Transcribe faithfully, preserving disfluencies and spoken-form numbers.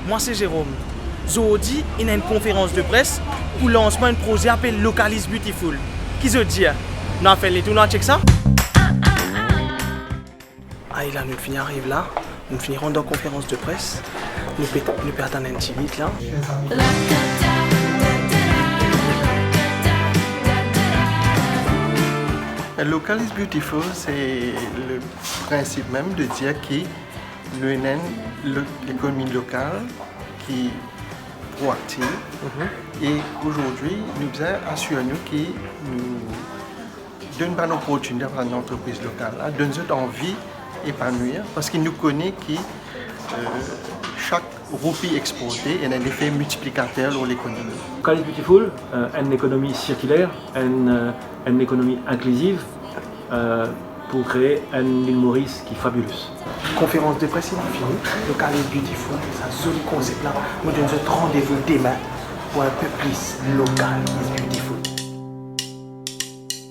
Mwa se Jérôme. Zordi ena enn konferans de pres pou lansman enn proze apel Local is Beautiful. Ki zot dir? Nou al fer enn letour, nou al chek sa? Ay la, nou finn ariv la, nou finn rant dan konferans de pres. Nou pe, nou pe atann enn tigit la. Local is Beautiful, se le prinsip mem de dir ki nou ena enn lo-, lekonomi lokal ki proaktiv. Mhm. E azordi, nou bizin asir nou ki nou donn bann loportinite a bann antrepriz lokal la, donn zot anvi epanwir, parski nou kone ki, euh, sak roupi exporte ena enn lefe miltiplikater lor lekonomi. Local is Beautiful, euh, enn lekonomi sirkiler, enn, euh, enn lekonomi inkliziv, euh, pou kree enn Lil Moris ki fabulous. Konferans de pres inn fini, Local is Beautiful, sa zoli konsep la, mo donn zot randevou demin pou enn pe plis Local is Beautiful.